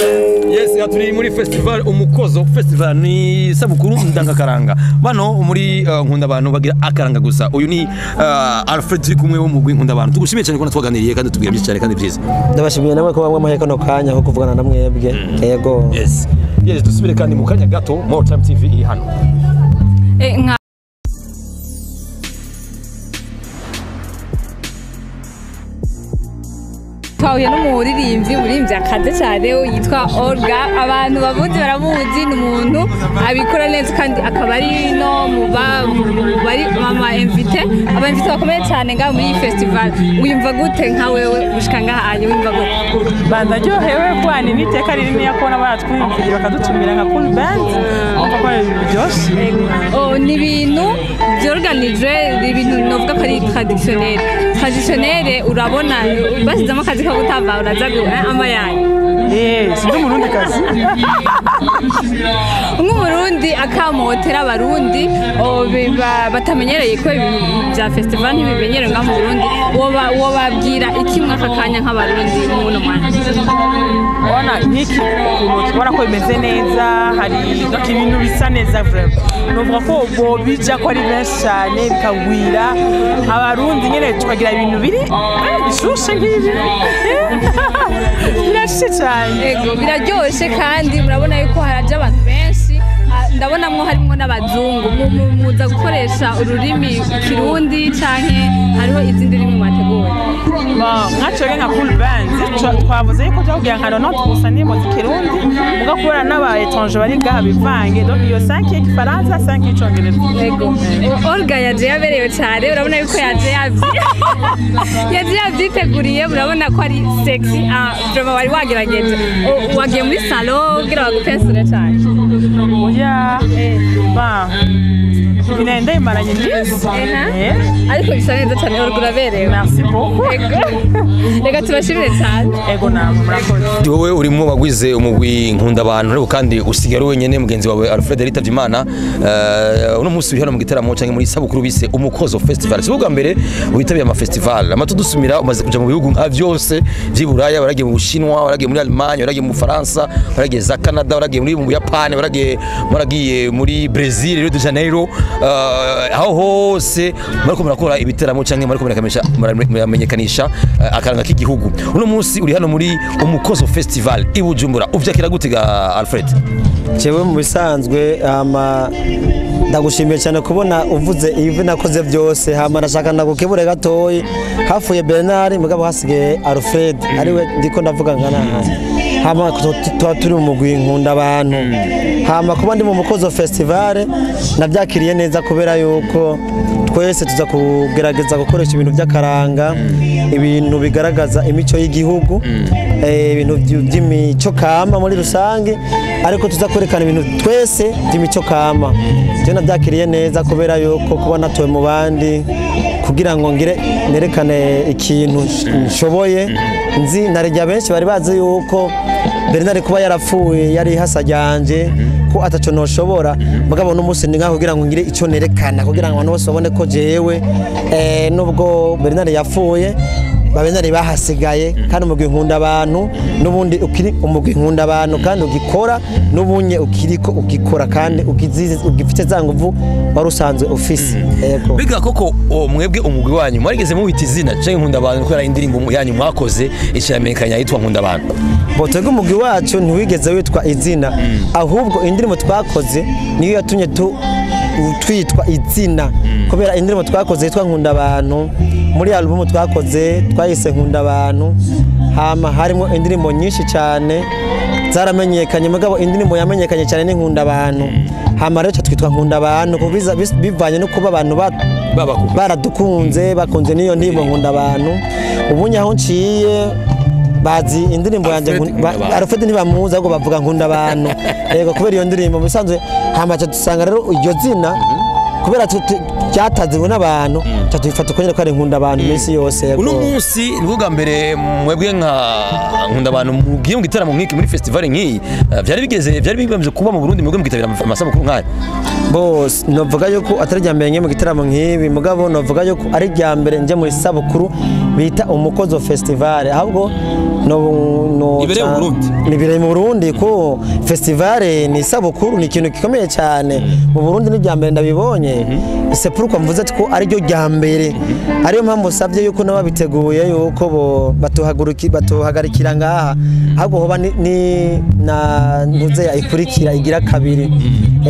Yes, ya turi muri festival Umukozo Festival, ni isabukuru ndangakaranga. Bano muri Nkunda Abantu bagira akaranga gusa. Uyu ni Alfred, turi kumwe wo mugwi Nkunda Abantu. Tugushimiye cyane ko twaganiriye kandi tubwira byinshi cyane kandi byiza. Ndabashimiye namwe ko bamwe muhaye kano kanya ko kuvugana na mwebwe, yego. Yes, dusubire kandi mu kanya gato. More Time TV iri hano. Nka twahuye n'umuririmbyi, umuririmbyi akaze cyane yitwa Olga. Abantu bamuzi baramuzi, ni umuntu abikora neza kandi akaba ari no mu bari mama invité, aba invité bakomeye cyane ngaha muri iyi festival. Wiyumva gute nka wewe gushika ngaha anye, wiyumva gute? Bandaryohewe kuba ni n'iteka rinini kubona baratwiyumvira bakadutumira nka Cool Band, urumva ko ari ibintu biryoshye. Oh, ni ibintu byorganije, ni ibintu novuga ko ari traditionnel traditionnel. Urabona bashyizemo akazi ko gutamba, uraza amayayi. Eh, sindi umurundi kazi. Nk'umurundi, akamotera abarundi, oh, batamenyereye ko ibintu bya festival ntibimenyerewe ngaha mu Burundi, wobabwira iki mwaka kanya nk'abarundi mu buno mwanya? Ubona nk'iki ukuntu tubona ko bimeze neza, hari donc ibintu bisa neza vraiment. Novuga ko bobija ko ari benshi cyane, bikagwira abarundi nyene, tukagira ibintu biri bishushe nk'ibi, birashushe cyane. Ego, biraryoshe kandi murabona yuko haraje abantu benshi. Ndabonamwo harimwo n'abazungu. Muza gukoresha ururimi Kirundi canke hariho izindi rimi mwateguye? Nka twebwe nka Cool Band twavuze yuko tuba nka 90% indirimbo z'ikirundi, muga kubera n'aba étranger bari ngaha bivange, donc iyo 5 y'igifaransa, 5 y'icongereza. Ego. Olga yaje yaberewe cyane, urabona yuko yaje yavyiteguriye, murabona ko ari sexy. Vraiment wari wagerageje. Wagiye muri salon kugira bagupensure cyane? Oya, ba ine ndayimaranye iminsi. Ariko bisa neza cyane, Olga, uraberewe. Merci beaucoup. Ego, reka tubashimire cyane. Ego, namwe murakoze. Wowe urimo wagwize umugwi Nkunda Abantu, ariko kandi usigara wenyene, mugenzi wawe Alfred yitavye Imana. Uno munsi uri hano mu gitaramo canke muri isabukuru bise Umukozo Festival. Si ubwa mbere witabiriye ama festival amato dusumira, umaze kuja mu bihugu nka vyose vy'i Buraya, waragiye mu Bushinwa, waragiye muri Allemagne, waragiye mu Bufaransa, waragiye za Canada, waragiye muri mu Buyapani, waragiye muri Brazil, Rio de Janeiro. Aho hose muriko murakora ibiteramo canke muriko muramenyekanisha akaranga k'igihugu. Uno munsi uri hano muri Umukozo Festival i Bujumbura, uvyakira gute ga Alfred? Jewe mu bisanzwe, hama ndagushimiye cyane kubona uvuze ivi nakoze byose. Hama ndashaka ndagukebure gatoyi: hafuye Bernard, mugabo hasigaye Alfred, ariwe ndiko ndavuga ngana. Hama tuba turi mu mugwi Nkunda Abantu. Hama kuba ndi mu Mukozo Festival nabyakiriye neza, kubera yuko twese tuza kugerageza gukoresha ibintu by'akaranga, ibintu bigaragaza imico y'igihugu, ibintu by'imico kama muri rusange, ariko tuza kwerekana ibintu twese by'imico kama. Je nabyakiriye neza kubera yuko kuba natowe mu bandi kugira ngo ngire nerekane ikintu nshoboye, nzi narijya benshi bari bazi yuko Bernard kuba yarapfuye yari hasajyanje ko ataco noshobora, mugabo n'umunsi ni nkaho kugira ngo ngire ico nerekana, kugira ngo abantu bose babone ko jewe, nubwo Bernard yapfuye, ba Bernard bahasigaye, kandi umugwi Nkunda Abantu n'ubundi ukiri umugwi Nkunda Abantu, kandi ugikora n'ubunye ukiriko ugikora, kandi ugifite za nguvu wari usanzwe ufise. Yego. Biga koko, mwebwe umugwi wanyu mwarigeze muwita izina canke Nkunda Abantu kubera indirimbo yanyu mwakoze ikiramenyekanya yitwa Nkunda Abantu? Bo, twebwe umugwi wacu ntiwigeze witwa izina, ahubwo indirimbo twakoze niyo yatumye twitwa izina, kubera indirimbo twakoze yitwa Nkunda Abantu. Muri alubumu twakoze twayise Nkunda Abantu, hama harimo indirimbo nyinshi cyane zaramenyekanye, mugabo indirimbo yamenyekanye cyane ni Nkunda Abantu. Hama rero twitwa Nkunda Abantu bivanye no kuba abantu Babakunda. baradukunze, bakunze n'iyo ndirimbo Nkunda Abantu. Ubu aho nciye bazi indirimbo yanjye. Alfred Nkunda Abantu. Alfred ntibamuzi, ahubwo bavuga Nkunda Abantu, yego, kubera iyo ndirimbo mu bisanzwe. Hama ca dusanga rero iryo zina Kubera byatazwe n'abantu tutafata uko nyene ko ari Nkunda Abantu iminsi yose. Yego. Uno munsi nibwo bwa mbere mwebwe nka Nkunda Abantu mugiye mu gitaramo nk'iki, muri festival nk'iyi. Vyari bigeze, vyari bigamije kuba mu Burundi mwebwe mukitabira amasabukuru nk'aya? Bose novuga yuko atari irya mbere ngiye mu gitaramo nk'ibi, mugabo novuga yuko ari irya mbere nje mu isabukuru bita Umukozo Festival. Ahubwo no Ibereye mu Burundi. Ibereye mu Burundi, ko festival ni isabukuru, ni ikintu gikomeye cyane mu Burundi, ni irya mbere ndabibonye. C'est pourquoi mvuze ko ari ryo rya mbere, ariyo mpamvu usabye yuko n'ababiteguye yuko bo batuhagarikira ngaha, ahubwo hoba ni na ntuze ikurikira igira kabiri.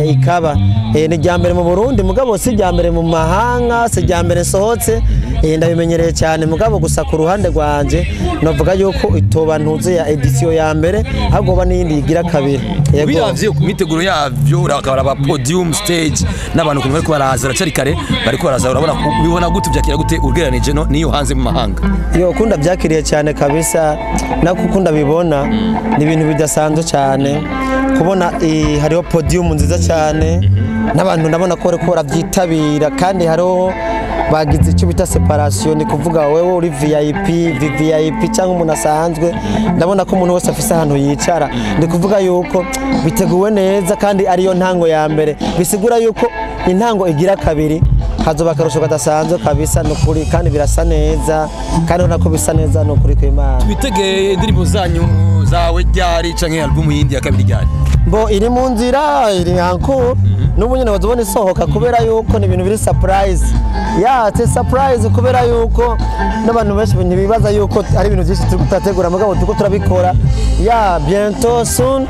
Ikaba ni irya mbere mu Burundi, mugabo si irya mbere mu mahanga, si irya mbere nsohotse. Ndabimenyereye cyane, mugabo gusa ku ruhande rwanje novuga yuko itoba ntuze ya edition ya mbere, ahubwo hoba n'iyindi igira kabiri. Yego. Biravye ku miteguro yavyo, urakabara podium, stage, n'abantu ukuntu bariko baraza, baracari kare, bariko baraza, urabona ubibona gute, uvyakira gute ugereranije no niyo hanze mu mahanga? Yo, kunda byakiriye cyane kabisa, nako kunda bibona ni ibintu bidasanzwe cyane kubona hariho podium nziza cyane n'abantu ndabona ko bariko barabyitabira, kandi hariho bagize icyo bita separation, ni kuvuga wewe uri VIP, VVIP cyangwa umuntu asanzwe. Ndabona ko umuntu wese afise ahantu yicara, ni kuvuga yuko biteguwe neza, kandi ariyo ntango ya mbere, bisigura yuko intango igira kabiri hazoba akarusho kadasanzwe kabisa, ni ukuri, kandi birasa neza, kandi ubona ko bisa neza, ni ukuri kw'Imana. Twitegeye indirimbo zanyu zawe ryari, canke album yindi ya kabiri ryari? Mbo iri mu nzira, iri hanku n'ubu nyine wazobona isohoka, kubera yuko ni ibintu biri surprise, ya c'est surprise, kubera yuko n'abantu benshi ntibibaza yuko ari ibintu byinshi turi kutategura, mugabo turiko turabikora. Ya bientôt soon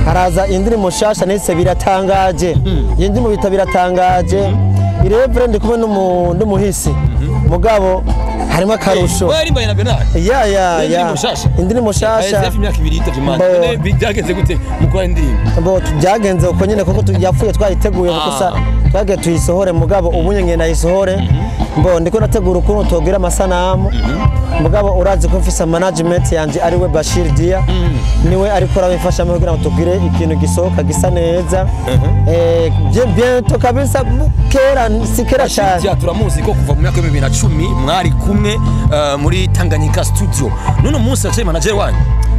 haraza indirimbo nshasha nise Biratangaje. Iyi ndirimbo bita Biratangaje, irevre ndi kumwe n'umuhisi, mugabo harimo akarusho. Oya, yarimbanye na Bernard? Ya. Indirimbo Ya. nshasha? Indirimbo Haheze nshasha. hafi imyaka 2 yitavye Imana. Mbo. None byagenze gute mukora indirimbo? Bo byagenze uko nyine, kuko yapfuye twayiteguye, kuko sa twagiye tuyisohore, mugabo ubu nyine nayisohore. Mbo ndiko nategura ukuntu twogira amasanamu, mugabo urazi ko mfise management yanje, ari we Bashir Dia, niwe ariko arabifashamo kugira ngo tugire ikintu gisohoka gisa neza. Bientôt kabisa, kera si kera cyane. Bashir turamuzi ko kuva mu myaka ya 2010 mwari kumwe muri Tanganyika Studio. None umunsi yaciye manager wanyu?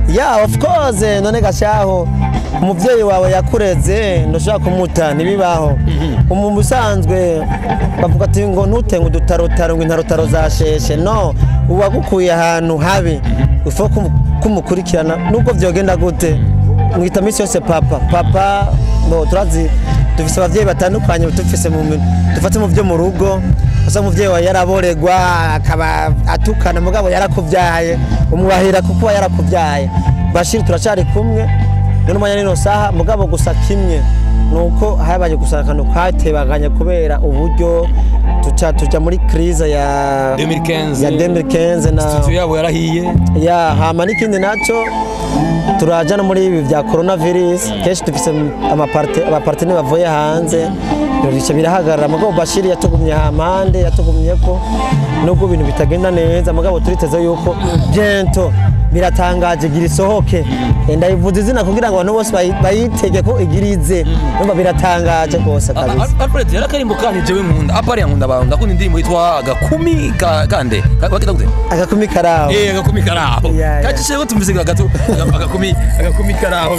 Yeah, of course. None gashaho umuvyeyi wawe yakureze ntushobora kumuta, ntibibaho. Umuntu usanzwe bavuga ati ngo ntutenga udutarotaro, ngo intarotaro zasheshe. No uwagukuye ahantu habi ufo kumukurikirana nubwo vyogenda gute, mwita misi yose papa papa. Bo turazi dufise abavyeyi batandukanye, dufise mu dufate mu vyo mu rugo. Asa umuvyeyi wawe yaraboregwa, akaba atukana, mugabo yarakuvyaye, umwubahira kuko yarakuvyaye. Bashir turacari kumwe none umwanya nino saha, mugabo gusa kimwe nuko habaye gusa akantu katebaganye kubera uburyo, tuca tuja muri crise ya 2015. Ya 2015 na Studio yabo yarahiye. Ya hama n'ikindi naco turaja no muri ibi vya coronavirus, kenshi dufise abapartenaires bavuye hanze, ibintu bica birahagarara. Mugabo Bashir yatugumye hampande, yatugumye ko nubwo ibintu bitagenda neza, mugabo turiteze yuko bientôt Biratangaje gira isohoke. Ndayivuza izina kugira ngo abantu bose bayitege ko igirize. Numva biratangaje rwose kabisa. Alfred, yarakarimbo kandi jewe nkunda apari ya Nkunda Abantu, ndakunda indirimbo yitwa Agakumi kande bakita gute? Agakumi Karaho. Eh, Agakumi Karaho. Yeah. Kacishe ko tumvise gato agakumi karaho.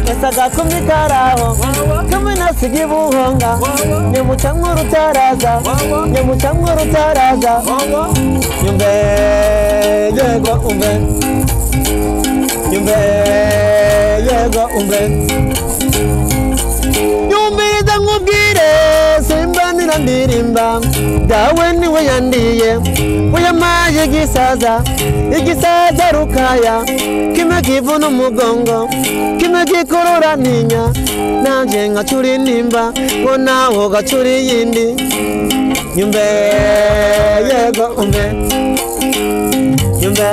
Ese agakumi karaho kumi nasiga ibuhonga, nyamucamwe urutaraza, nyamucamwe urutaraza, nyumve yego umve, nyumve yego umve, nyumviriza nkubwire, simba ndirimba dawe niwe yandiye, uyamaye igisaza, igisaza rukaya kimwe kivuna umugongo, kimwe gikurura ntinya, nanje nkacura intimba ngo nawe ugacura iyindi. Nyumve yego umve, nyumve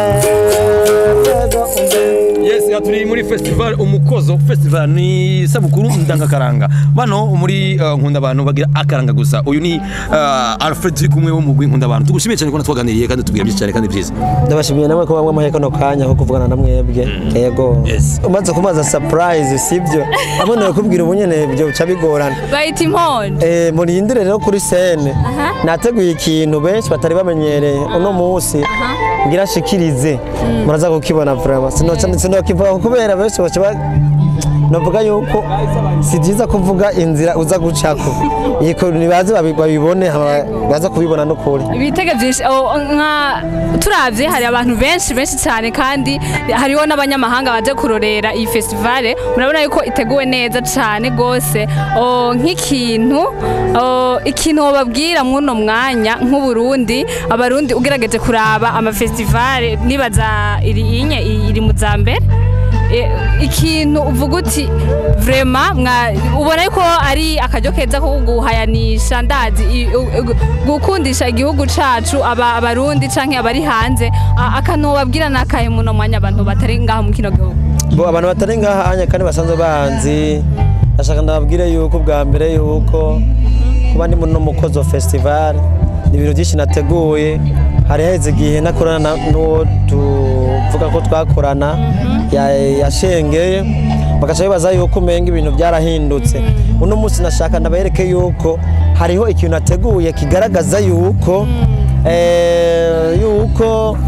yego umve. Yes, turi muri festival Umukozo Festival, ni isabukuru ndangakaranga. Bano muri Nkunda Abantu bagira akaranga gusa. Uyu ni Alfred, turi kumwe wo mugwi Nkunda Abantu. Tugushimiye cyane ko twaganiriye kandi tubwira byinshi cyane kandi byiza. Ndabashimiye namwe ko bamwe muhaye kano kanya ko kuvugana na mwebwe. Yego. Yes. Umaze kumaza surprise, sibyo? Amwe nakubwira ubu nyene ibyo bica bigorana. Bayita impondo. Murindire rero kuri scène. Nateguye ikintu benshi batari bamenyereye uno munsi. Ngira shikirize. Muraza kukibona vraiment. Sinoca sinokivuga kubera benshi baca novuga yuko si byiza kuvuga inzira uza gucako. Yiko nibaze babibone hama baza kubibona no kuri. Ibitege byinshi, nka turavye hari abantu benshi benshi cyane, kandi hariho n'abanyamahanga baje kurorera iyi festival. Murabona yuko iteguwe neza cyane gose. Nk'ikintu ikintu wobabwira mw'uno mwanya nk'Uburundi, Abarundi, ugerageje kuraba amafestival, nibaza iri inye iri mu za mbere. Ikintu uvuga uti vraiment ubona yuko ari akaryo keza ko guhayanisha, ndazi gukundisha igihugu cacu aba Abarundi canke abari hanze, akantu wobabwira nakahe muno mwanya abantu batari ngaho mu kino gihugu? Bo abantu batari ngaha anya kandi basanzwe banzi, ndashaka ndababwire yuko bwa mbere yuko kuba ndi muri no Mukozo Festival ni ibintu byinshi nateguye. Hari haheze igihe nakorana n'uwo tuvuga ko twakorana yashengeye, bagaca bibaza yuko umenga ibintu byarahindutse. Uno munsi nashaka ndabereke yuko hariho ikintu nateguye kigaragaza yuko yuko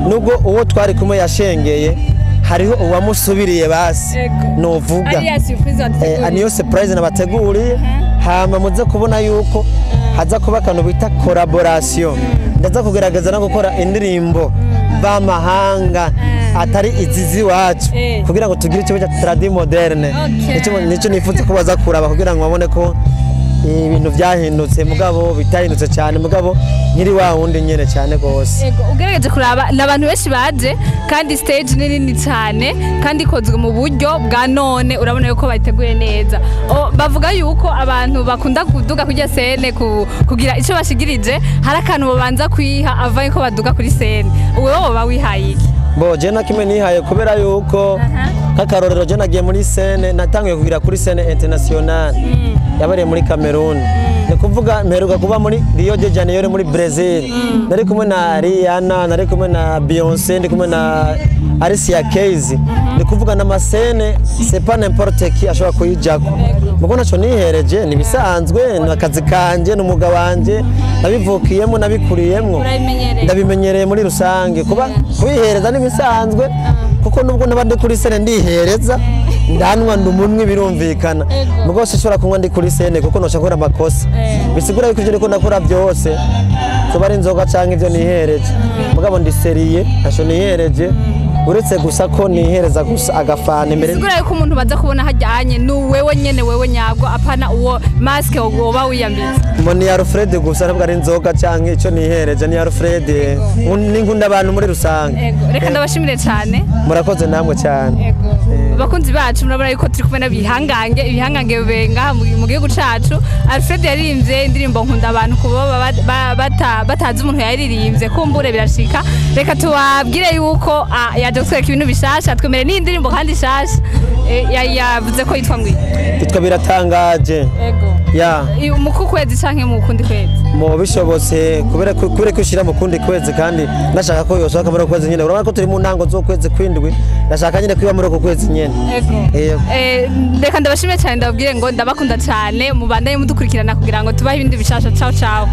nubwo uwo twari kumwe yashengeye, hariho uwamusubiriye basi. Novuga Ari ya surprise waduteguriye. Niyo surprise nabateguriye. Hama muze kubona yuko haza kuba akantu bita collaboration. Ndaza kugerageza no gukora indirimbo b'amahanga atari izizi iwacu kugira ngo tugire icyo bita tradi moderne. Nico nifuza ko baza kuraba kugira ngo babone ko ibintu byahindutse, mugabo bitahindutse cyane, mugabo nkiri wa wundi nyene cyane gose. Ego, ugerageje kuraba ni abantu benshi baje, kandi stage ni nini cyane kandi ikozwe mu buryo bwa none. Urabona yuko bayiteguye neza. Bavuga yuko abantu bakunda kuduga kurya scène kugira icyo bashigirije, hari akantu babanza kwiha ava yuko baduga kuri scène. Wewe woba wihaye iki? Bo je na kimwe nihaye, kubera yuko nk'akarorero je nagiye muri scène, natangiye kugira kuri scène internationale yabereye muri Cameroon. Ni kuvuga mperuka kuba muri Rio de Janeiro muri Brazil, nari kumwe na Rihanna, nari kumwe na Beyonce, ndi kumwe na Alicia Keys. Ni kuvuga n'ama scène, c'est pas n'importe qui ashobora kuyijako. Mugo naco nihereje ni bisanzwe, ni akazi kanje, ni umwuga wanje, nabivukiyemo, nabikuriyemwo. Urabimenyereye. Ndabimenyereye muri rusange. Kuba kwihereza n'ibisanzwe, kuko nubwo naba ndi kuri scène ndihereza, ndanwa, ndi umunwi, birumvikana. Mugo sinshobora kunywa ndi kuri scène kuko noca nkora amakosa. Bisigura yuko ivyo ndiko ndakora byose kuba ari inzoga canke ivyo nihereje, mugabo ndi sérieux, ntaco nihereje uretse gusa ko nihereza gusa agafana imbere. Bisigura yuko umuntu baza kubona hajyanye ni wewe nyene, wewe nyabwo, apana uwo masque woba wiyambitse. Ngo ni Alfred gusa, ntabwo ari inzoga canke ico nihereje, ni Alfred, ni nkunda abantu muri rusange. Ego, reka ndabashimire cyane. Murakoze namwe cyane. Ego. Abakunzi bacu, murabona yuko turi kumwe n'abihangange, ibihangange benga mu gihugu cacu. Alfred yaririmbye indirimbo Nkunda Abantu, kuba batazi umuntu yaririmbye kumbure birashika. Reka tubabwire yuko yaje kutwereka ibintu bishasha, twemereye n'indirimbo kandi shasha. Yavuze ko yitwa ngwi? Yitwa Biratangaje. Ego. Ya. Mu kwezi canke mu kundi kwezi? Mu bishobotse, kubera ko ushyira mu kundi kwezi, kandi ndashaka ko yosohoka muri uko kwezi nyine. Urabona ko turi mu ntango z'ukwezi kw'indwi, ndashaka nyine kwiba muri uko kwezi nyine. Ego. Yego. Reka ndabashimire cyane, ndababwire ngo ndabakunda cyane, mubandanye mudukurikirana kugira ngo tubahe ibindi bishasha. Ciao ciao.